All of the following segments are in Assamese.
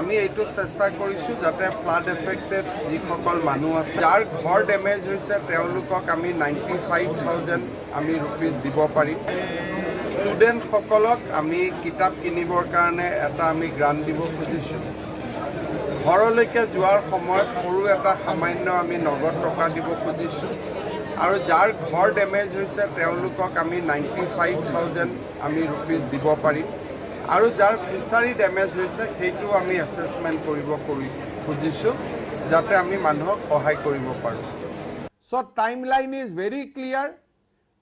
আমি এইটো চেষ্টা কৰিছোঁ যাতে ফ্লাড এফেক্টেড যিসকল মানুহ আছে, যাৰ ঘৰ ডেমেজ হৈছে, তেওঁলোকক আমি 95,000 আমি ৰুপিজ দিব পাৰিম। ষ্টুডেণ্টসকলক আমি কিতাপ কিনিবৰ কাৰণে এটা আমি গ্ৰাণ্ট দিব খুজিছোঁ। ঘৰলৈকে যোৱাৰ সময়ত সৰু এটা সামান্য আমি নগদ টকা দিব খুজিছোঁ। আৰু যাৰ ঘৰ ডেমেজ হৈছে, তেওঁলোকক আমি 95,000 আমি ৰুপিজ দিব পাৰিম। আৰু যাৰ ফিচাৰী ডেমেজ হৈছে, সেইটো আমি এছেচমেণ্ট কৰিব খুজিছোঁ যাতে আমি মানুহক সহায় কৰিব পাৰোঁ। So time line is very clear.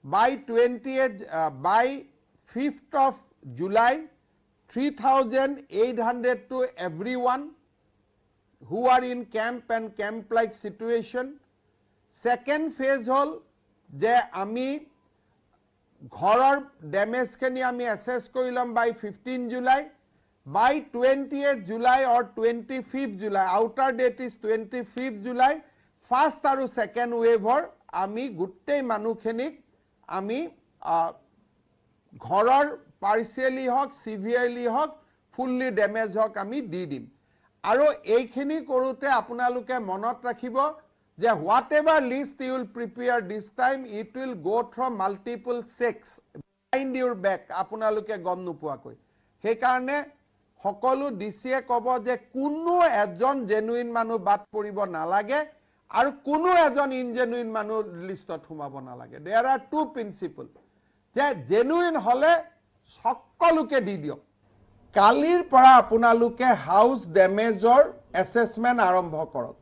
By 28, by 5th of July, 3800 to every one who are in camp and camp-like situation. Second phase হ'ল যে আমি ঘৰৰ ডেমেজখিনি আমি এছেছ কৰি ল'ম by 15 July. By 28 July or 25th July, outer date is 25th July, first আৰু ছেকেণ্ড ৱেভৰ আমি গোটেই মানুহখিনিক আমি ঘৰৰ পাৰ্চিয়েলি হওক, চিভিয়াৰলি হওক, ফুল্লি ডেমেজ হওক, আমি দি দিম। আৰু এইখিনি কৰোঁতে আপোনালোকে মনত ৰাখিব যে whatever list you will prepare this time, it will go through multiple checks behind your back, আপোনালোকে গম নোপোৱাকৈ। সেইকাৰণে সকলো ডি চিয়ে ক'ব যে কোনো এজন জেনুইন মানুহ বাদ পৰিব নালাগে আৰু কোনো এজন ইনজেনুইন মানুহ লিষ্টত সোমাব নালাগে। There are two principle যে জেনুইন হ'লে সকলোকে দি দিয়ক। কালিৰ পৰা আপোনালোকে হাউচ ডেমেজৰ এছেচমেণ্ট আৰম্ভ কৰক।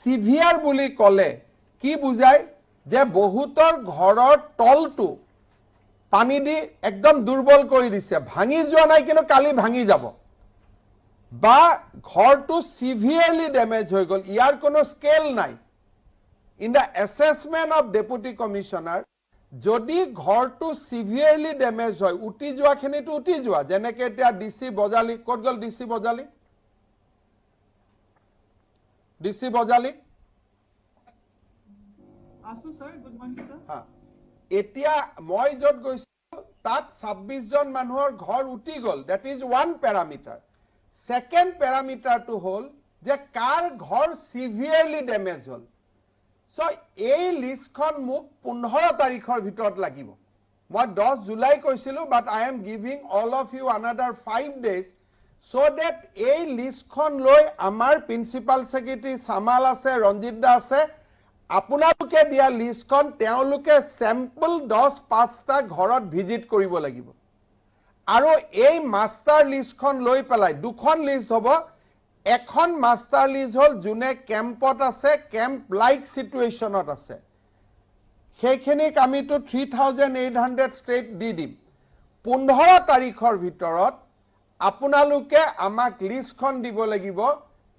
চিভিয়াৰ বুলি ক'লে কি বুজায় যে বহুতৰ ঘৰৰ তলটো পানী দি একদম দুৰ্বল কৰি দিছে, ভাঙি যোৱা নাই কিন্তু কালি ভাঙি যাব, বা ঘৰটো চিভিয়াৰলি ডেমেজ হৈ গ'ল। ইয়াৰ কোনো স্কেল নাই। In the assessment of Deputy Commissioner, যদি ঘৰটো চিভিয়াৰলি ডেমেজ হয়, উটি যোৱাখিনিতো উটি যোৱা, যেনেকে এতিয়া ডি চি বজালি ক'ত গ'ল? D C Bajali, D C Bajali. আছো ছাৰ। Good morning sir. হা, এতিয়া মই য'ত গৈছো তাত 26জন মানুহৰ ঘৰ উটি গ'ল। That is one parameter. Second পেৰামিটাৰটো হ'ল যে কাৰ ঘৰ চিভিয়াৰলি ডেমেজ হ'ল। চ' এই লিষ্টখন মোক 15 তাৰিখৰ ভিতৰত লাগিব। মই 10 জুলাই কৈছিলোঁ, but I am giving all of you another 5 days so that এই লিষ্টখন লৈ আমাৰ প্ৰিন্সিপাল ছেক্ৰেটাৰী চামাল আছে, ৰঞ্জিত দা আছে, আপোনালোকে দিয়া লিষ্টখন তেওঁলোকে চেম্পল 10 পাঁচটা ঘৰত ভিজিট কৰিব লাগিব। আৰু এই মাষ্টাৰ লিষ্টখন লৈ পেলাই দুখন লিষ্ট হ'ব। এখন মাষ্টাৰ লিষ্ট হ'ল যোনে কেম্পত আছে, কেম্প লাইক চিটুৱেশ্যনত আছে, সেইখিনিক আমিতো 3800 ষ্ট্ৰেইট দি দিম। 15 তাৰিখৰ ভিতৰত আপোনালোকে আমাক লিষ্টখন দিব লাগিব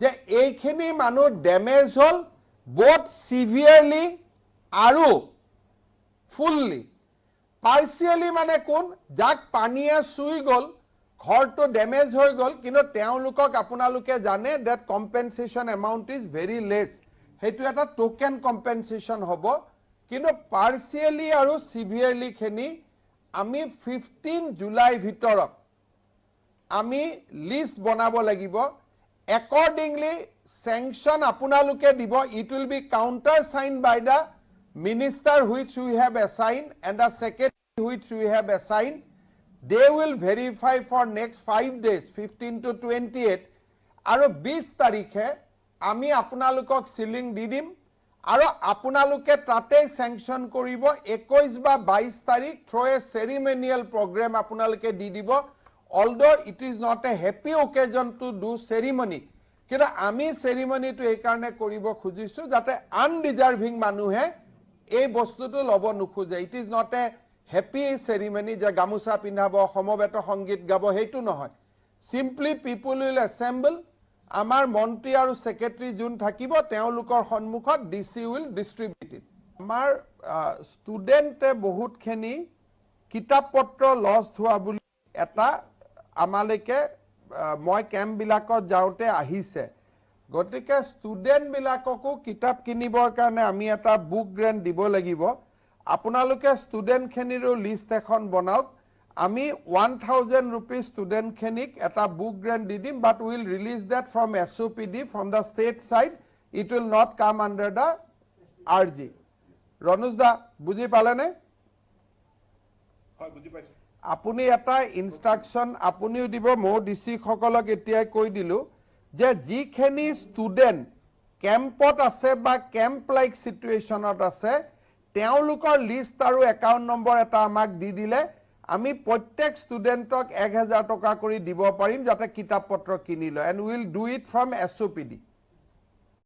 যে এইখিনি মানুহ ডেমেজ হ'ল বোথ চিভিয়াৰলি আৰু ফুল্লি। পাৰ্চিয়েলি মানে কোন? যাক পানীয়ে চুই গ'ল, ঘৰটো ডেমেজ হৈ গ'ল, কিন্তু তেওঁলোকক আপোনালোকে জানে that compensation amount is very less. সেইটো এটা টোকেন কম্পেনচেশ্যন হ'ব। কিন্তু পাৰ্চিয়েলি আৰু চিভিয়াৰলিখিনি আমি 15 জুলাইৰ ভিতৰত আমি লিষ্ট বনাব লাগিব। একৰ্ডিংলি চেংচন আপোনালোকে দিব। It will be counter sign by the minister which we have assign and the secretary which we have assign. They will verify for next 5 days, 15 to 28. আৰু 20 তাৰিখে আমি আপোনালোকক চিলিং দি দিম আৰু আপোনালোকে তাতেই চেংচন কৰিব। 21 বা 22 তাৰিখ থ্ৰ' এ চেৰিমনিয়েল প্ৰগ্ৰেম আপোনালোকে দি দিব। Although it is not a happy occasion to do ceremony, কিন্তু আমি চেৰিমনিটো এইকাৰণে কৰিব খুজিছো যাতে আনডিজাৰ্ভিং মানুহে এই বস্তুটো ল'ব নোখোজে। It is not a happy ceremony যে গামোচা পিন্ধাব, সমবেত সংগীত গাব, সেইটো নহয়। Simply people will assemble. আমাৰ মন্ত্ৰী আৰু ছেক্ৰেটাৰী যোন থাকিব, তেওঁলোকৰ সন্মুখত DC will distribute it. আমাৰ ষ্টুডেণ্টে বহুতখিনি কিতাপ পত্ৰ লষ্ট হোৱা বুলি এটা আমালৈকে মই কেম্পবিলাকত যাওঁতে আহিছে। গতিকে ষ্টুডেণ্টবিলাককো কিতাপ কিনিবৰ কাৰণে আমি এটা বুক গ্ৰেণ্ট দিব লাগিব। আপোনালোকে ষ্টুডেণ্টখিনিৰো লিষ্ট এখন বনাওক। আমি ₹1000 ষ্টুডেণ্টখিনিক এটা বুক গ্ৰেণ্ট দি দিম, but will release that from SOPD, from the state side. It will not come under the RG. Ranoj দা, বুজি পালেনে? হয়, বুজি পাইছো। আপুনি এটা ইনষ্ট্ৰাকশ্যন আপুনিও দিব, ময়ো ডি চিসকলক এতিয়াই কৈ দিলো যে যিখিনি ষ্টুডেণ্ট কেম্পত আছে বা কেম্প লাইক চিটুৱেশ্যনত আছে, তেওঁলোকৰ লিষ্ট আৰু একাউণ্ট নম্বৰ এটা আমাক দি দিলে আমি প্ৰত্যেক ষ্টুডেণ্টক 1000 টকা কৰি দিব পাৰিম, যাতে কিতাপ পত্ৰ কিনি লয়, and will do it from SOPD.